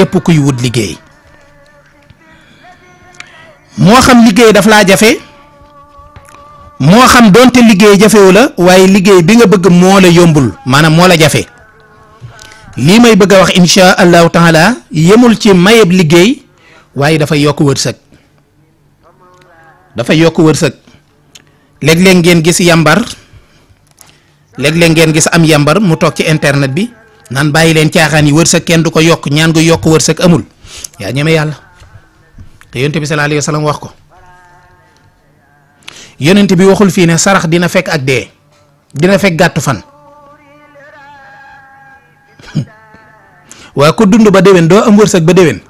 képp kuy wut liggéey moo xam liggéey daf laa jafe moo xam doonte liggéey jafewu la waaye liggéey bi nga bëgg moo la yombul maanaam moo la jafe lii may bëgg a wax insha allahu taala yemul ci mayeb liggéey waaye dafay yokk wërsëg léeg-léeg ngeen gis yambar léeg-léeg ngeen gis am yambar mu toog ci internet bi naan bàyyi leen caaxaan yi wërsëg kenn du ko yokk ñaan gu yokk wërsëg amul yaa ñeme yàlla te yonent bi sallallahu alayhi wa sallam wax ko yonent bi waxul fii ne sarax dina fekk ak dee dina fekk gàttu fan waaye ku dund ba déwén doo am wërsëg ba déwén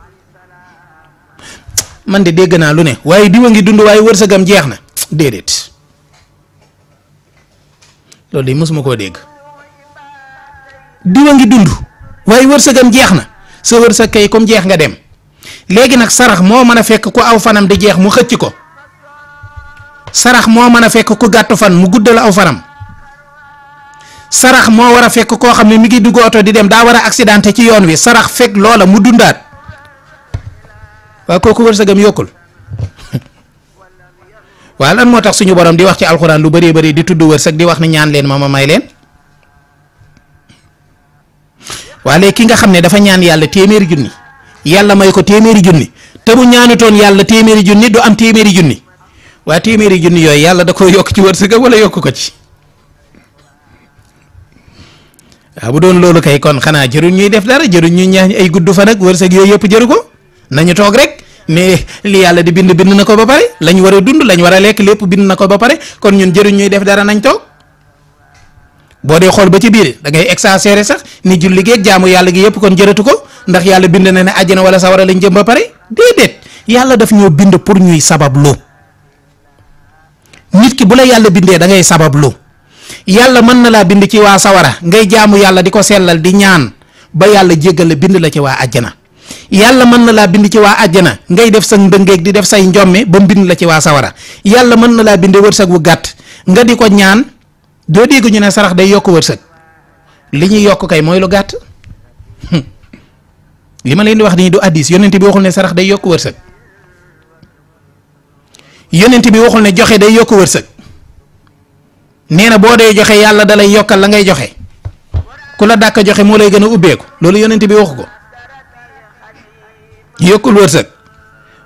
man de dégg naa lu ne waaye diwa ngi dund waaye wërsëgam jeex na déedéet loolu de mosuma koo dégg diwa ngi dund waaye wërsëgam jeex na sa wërsëg kay comme jeex nga dem léegi nag sarax moo mën a fekk ku aw fanam di jeex mu xëcc ko sarax moo mën a fekk ku gàttu fan mu guddal aw fanam sarax moo war a fekk koo xam ne mi ngi dugg oto di dem daa war a accidenté ci yoon wi sarax fekk loola mu dundaat waaye kooku wërsëgam yokkul waaye lan moo tax suñu borom di wax ci alxuraan lu bëree bëri di tudd wërsëg di wax ne ñaan leen ma may leen waaye ki nga xam ne dafa ñaan yàlla téeméeri junni yàlla may ko téeméeri junni te bu ñaanutoon yàlla téeméeri junni du am téeméeri junni waaye téeméeri junni yooyu yàlla da ko yokk ci wërsëgam wala yokk ko ci waaw bu doon loolu kay kon xanaa jëruñ ñuy def dara jëruñ ñuy ñaan ay gudd fan ak wërsëg yooyu yëpp jëru ko nañu toog rek ne li yàlla di bind na ko ba pare lañ war a dund lañ war a lekk lépp bind na ko ba pare kon ñun jëruñ ñuy def dara nañ toog boo dee xool ba ci biir da ngay exagérer sax ni julli geeg jaamu yàlla gi yëpp kon jëratu ko ndax yàlla bind na ne àjjana wala sawara lañ jëm ba pare déedéet yàlla daf ñoo bind pour ñuy sabablu nit ki bu la yàlla bindee da ngay sabablu yàlla mën na laa bind ci waa sawara ngay jaamu yàlla di ko sellal di ñaan ba yàlla jéggal la bind la ci waa àjjana yàlla mën na laa bind ci waa àjjana ngay def sa ndëngeeg di def say njomme ba bind la ci waa sawara yàlla mën na laa bind wërsëg wu gàtt nga di ko ñaan doo dégg ñu ne sarax day yokk wërsëg li ñuy yokk kay mooy lu gàtt li ma leen di wax nii du addis yonent bi waxul ne sarax day yokk wërsëg yonent bi waxul ne joxe day yokk wërsëg nee na boo dee joxe yàlla da lay yokkal la ngay joxe ku la dàkk joxe moo lay gën a ubbeeku loolu yonent bi waxu ko yokkul wërsëg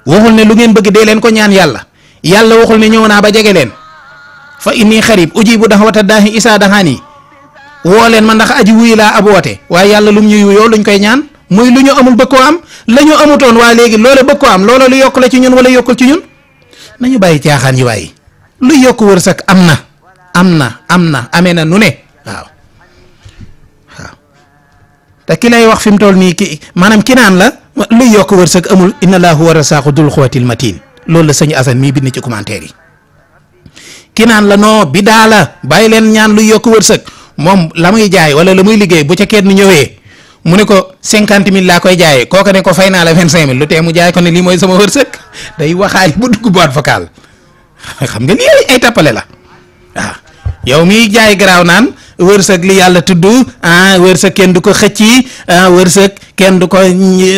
waxul ne lu ngeen bëgg dee leen ko ñaan yàlla yàlla waxul ne ñëw naa ba jege leen fa inni xarib ujibu daxwata daahi isaa daxaani woo leen ma ndax aji wuyi laa ab woote waaye yàlla lum ñuy wuyoo luñ koy ñaan muy lu ñu amul bëgg koo am la ñu amutoon waaye léegi loola bëgg koo am loola lu yokk la ci ñun wala yokkul ci ñun nañu bàyyi caaxaan yi waaye lu yokk wërsëg am na amee na nu ne waaw te ki lay wax fi mu toll nii ki maanaam ki naan la luy yokk wërsëg amul inna laa huwa rasaaxu dul xuwatil matin loolu la sëñ Assane mii bind ci commentaire yi ki naan la non bi daa la bàyyi leen ñaan luy yokk wërsëg moom la muy jaay wala la muy liggéey bu ca kenn ñëwee mu ne ko 50 000 laa koy jaayee kooka ne ko fay naa la 25 000 lu tee mu jaay ko ne lii mooy sama wërsëg day waxaali bu dugg boîte vocale xam nga lii ay tappale la waaw yow miy jaay garaaw naan wërsëg li yàlla tudd wërsëg kenn du ko xëcci wërsëg kenn du ko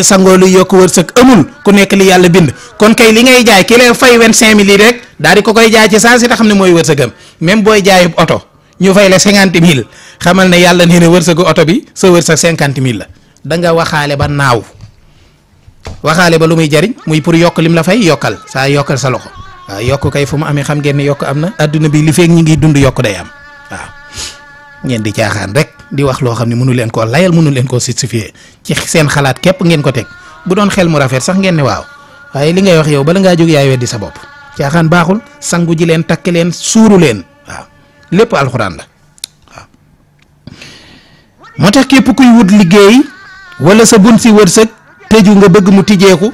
sangoo lu yokk wërsëg amul ku nekk li yàlla bind kon kay li ngay jaay ki lay fay 25 000 yi rek daal di ko koy jaay ci saa si te xam ne mooy wërsëgam même booy jaayub oto ñu fay la 50 000 xamal ne yàlla nee na wërsëgu oto bi sa wërsëg 50 000 la da nga waxaale ba naaw waxaale ba lu muy jariñ muy pour yokk lim la fay yokkal saa yokkal sa loxo waaw yokk kay fu mu amee xam ngeen ne yokk am na adduna bi li feeg ñi ngi dund yokk day am waaw ngeen di caaxaan rek di wax loo xam ne mënu leen koo layal mënu leen koo justifier ci seen xalaat képp ngeen ko teg bu doon xel mu rafet sax ngeen ne waaw waaye li ngay wax yow bala ngaa jóg yaay weddi sa bopp caaxaan baaxul sangu ji leen takk leen suuru leen waaw lépp alxuraan la waaw moo tax képp kuy wut liggéey wala sa bun si wërsëg tëju nga bëgg mu tijjeeku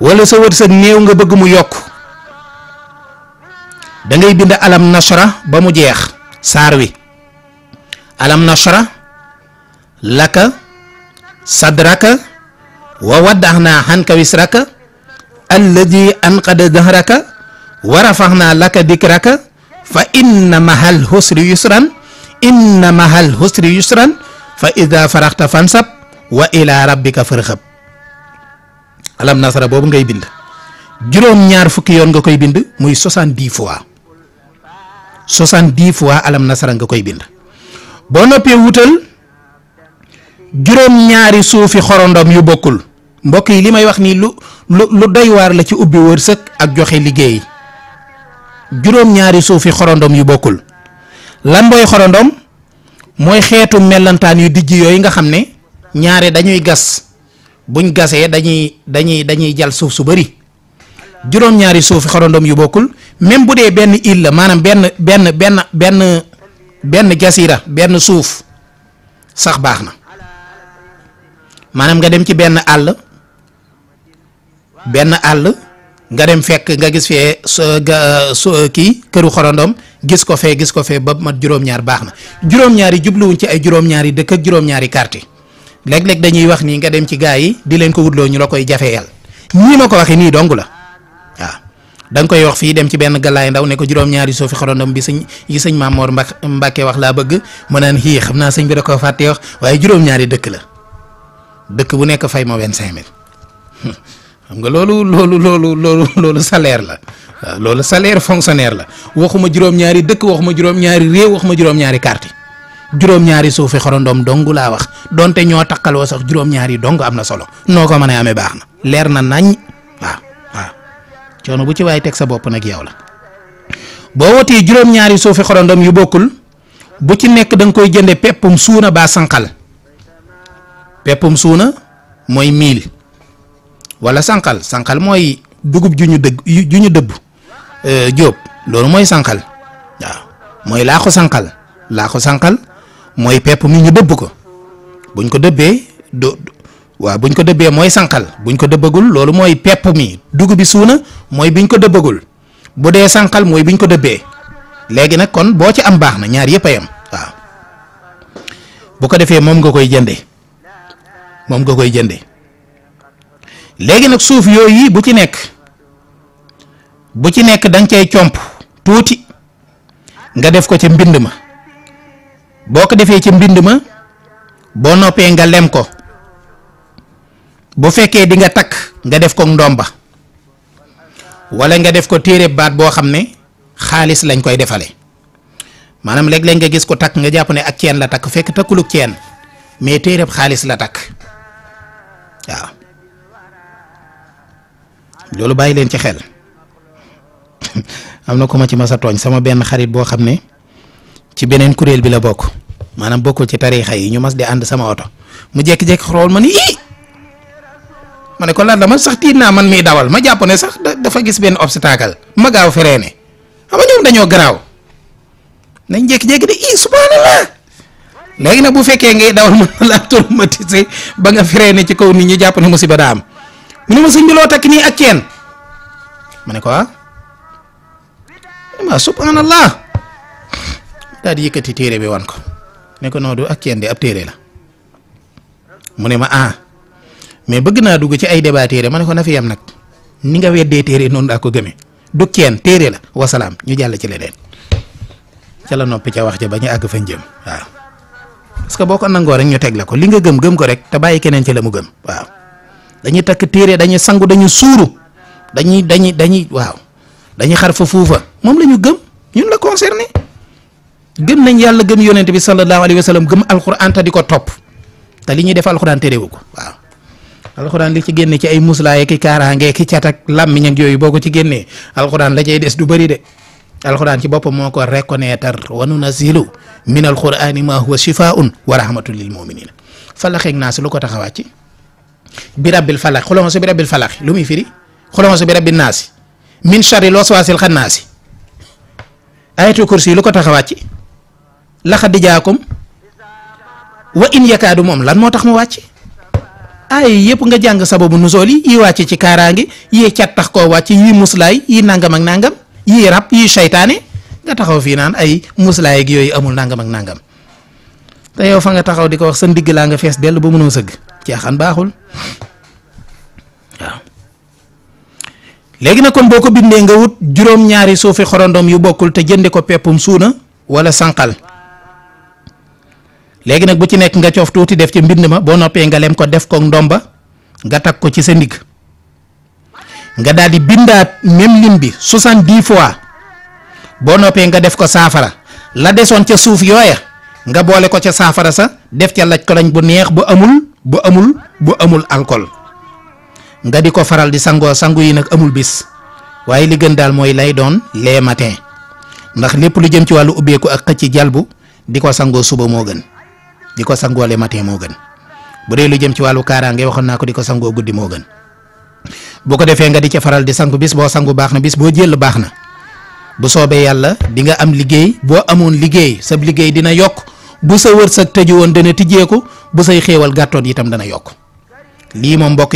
wala sa wërsëg néew nga bëgg mu yokk da ngay bind alam nashra ba mu jeex saar wi alam nashra laka sadraka wa waddaxnaa xanka wisraka alladi anqada dahraka wa rafaxnaa laka dikraka fa inna mahal husri yusran fa ida faraxta fansab wa ila rabbika farxab alam nasara boobu ngay bind juróom-ñaar fukki yoon nga koy bind muy 70 fois 70 fois alam nasara nga koy bind boo noppee wutal juróom-ñaari suufi xorondom yu bokkul mbokk yi li may wax nii lu doy waar la ci ubbi wërsëg ak joxe liggéey juróom-ñaari suufi xorondom yu bokkul lan mooy xorondom mooy xeetu mellantaan yu dijj yooyu nga xam ne ñaare dañuy gas buñ gasee dañuy jal suuf su bari juróom-ñaari suufi xorondom yu bokkul même bu dee benn île la maanaam benn jasira benn suuf sax baax na maanaam nga dem ci benn àll nga dem fekk nga gis fee kii këru xorondom gis ko fee ba mat juróom-ñaar baax na juróom-ñaari jubluwuñ ci ay juróom-ñaari dëkk ak juróom-ñaari quartier léeg-léeg dañuy wax nii nga dem ci gaa yi di leen ko wutloo ñu la koy jafeyal ñii ma ko waxee nii dong la waaw da nga koy wax fii dem ci benn galaay ndaw ne ko juróom-ñaari suufi xorondom bi sëñ Maam Mor Mbàkke wax laa bëgg ma naan xii xam naa sëñ bi da koo fàtte wax waaye juróom-ñaari dëkk la dëkk bu nekk fay ma 25000 xam nga loolu salaire la waaw loolu salaire fonctionnaire la waxuma juróom-ñaari dëkk waxuma juróom-ñaari réew waxuma juróom-ñaari quartier juróom-ñaari suufi xorondom dong laa wax donte ñoo takkaloo sax juróom-ñaari dong am na solo noo ko mën a amee baax na leer na nañ waaw coono bu ci waaye teg sa bopp nag yow la boo wotee juróom-ñaari suufi xorondom yu bokkul bu ci nekk da nga koy jënde peppum suuna baa sànqal peppum suuna mooy 1000 wala sànqal mooy dugub ju ñu dëbb jóob loolu mooy sànqal waaw mooy laaxu sànqal mooy pepp mi ñu dëbb ko buñ ko dëbbee buñ ko dëbbee mooy sànqal buñ ko dëbbagul loolu mooy pepp mi dugub bi suuna mooy biñ ko dëbbagul bu dee sànqal mooy biñ ko dëbbee léegi nag kon boo ci am baax na ñaar yëpp a yam waaw bu ko defee moom nga koy jënde léegi nag suuf yooyu bu ci nekk da nga cay comp tuuti nga def ko ca mbind ma boo ko defee ca mbind ma boo noppee nga lem ko bu fekkee di nga takk nga def ko ndomba wala nga def ko téere baat boo xam ne xaalis lañ koy defale maanaam léeg-léeg nga gis ko takk nga jàpp ne ak ceen la takk fekk takkuluk ceen mais téereb xaalis la takk waaw loolu bàyyi leen ci xel am na ko ma ci masa tooñ sama benn xarit boo xam ne ci beneen kuréel bi la bokk maanaam bokkul ci tariixa yi ñu mas di ànd sama oto mu jékki-jékki xool ma ni ma ne ko lan la man sax tiit naa man miy dawal ma jàpp ne sax dafa gis benn obstacle ma gaaw freiné xam nga ñoom dañoo garaaw nañ jékki-jékki de subhanallah léegi nag bu fekkee ngay dawal mën na laa traumatisé ba nga freiné ci kaw nit ñi jàpp ne musiba daa am mu ne ma sëñ bi loo takk nii ak ceen ma ne ko subhanallah daal di yëkkati téere bi wan ko ne ko noonu ak ceen de ab téere la mu ne ma mais bëgg naa dugg ci ay débat téere ma ne ko na fi yam nag ni nga weddee téere noonu daa ko gëmee du ceen téere la wasalaam ñu jàll ci leneen ca la noppi ca wax ja ba ñu àgg fañ jëm waaw parce que boo ko nangoo rek ñu teg la ko li nga gëm ko rek te bàyyi keneen ci la mu gëm waaw dañuy takk téere dañuy sangu dañuy suuru dañuy waaw dañuy xar fa fuufa moom la ñu gëm ñun la concerné gëm nañ yàlla gëm yonent bi sallallahu alayhi wa sallam gëm alxuraan te di ko topp te li ñuy def alxuraan terewu ko waaw alxuraan li ci génne ci ay muslaay ki kaaraange ki cat ak làmmiñ ak yooyu boo ko ci génnee alxuraan la cay des du bëri de alxuraan ci boppam moo ko reconnaître wa nunazzilu min alxuraani ma huwa shifaa'un wa rahmatun lil mu'minina falaxeeg naa si lu ko tax a wàcc bi rabbil falax xulama si bi rabbil falax lu muy firi xulama si bi rabbin naasi min sharri lwaswaasil xannaasi ayatul kursi lu ko tax a wàcc laqad jaakum wa in yakaadu moom lan moo tax mu wàcc ay yëpp nga jàng sababu nusool yi wàcc ci kaaraange yii cat tax koo wàcc yii muslaay yii nangam ak nangam yii rab yii seytaane nga taxaw fii naan ay muslaay ak yooyu amul nangam ak nangam te yow fa nga taxaw di ko wax sa ndigg laa nga fees dell ba mënoo sëgg caaxaan baaxul waaw léegi nag kon boo ko bindee nga wut juróom-ñaari suufi xorondom yu bokkul te jënde ko peppum suuna wala sànqal léegi nag bu ci nekk nga coof tuuti def ci mbind ma boo noppee nga lem ko def ko ndomba nga takk ko ci sa ndigg nga daal di bindaat même lim bi 70 fois boo noppee nga def ko saafara la desoon ca suuf yooya nga boole ko ca saafara sa def ca laj ko lañ bu neex bu amul alcool nga di ko faral di sangoo sangu yi nag amul bis waaye li gën daal mooy lay doon les matins ndax lépp lu jëm ci wàllu ubbeeku ak xëcc jalbu di ko sangoo suba moo gën di ko sangoo les matins moo gën bu dee lu jëm ci wàllu kaaraange waxoon naa ko di ko sangoo guddi moo gën bu ko defee nga di ca faral di sangu bis boo sangu baax na bis boo jël baax na bu soobee yàlla di nga am liggéey boo amoon liggéey sa liggéey dina yokk bu sa wërsëg tëju woon dana tijjeeku bu say xéewal gàttoon itam dana yokk lii moom mbokk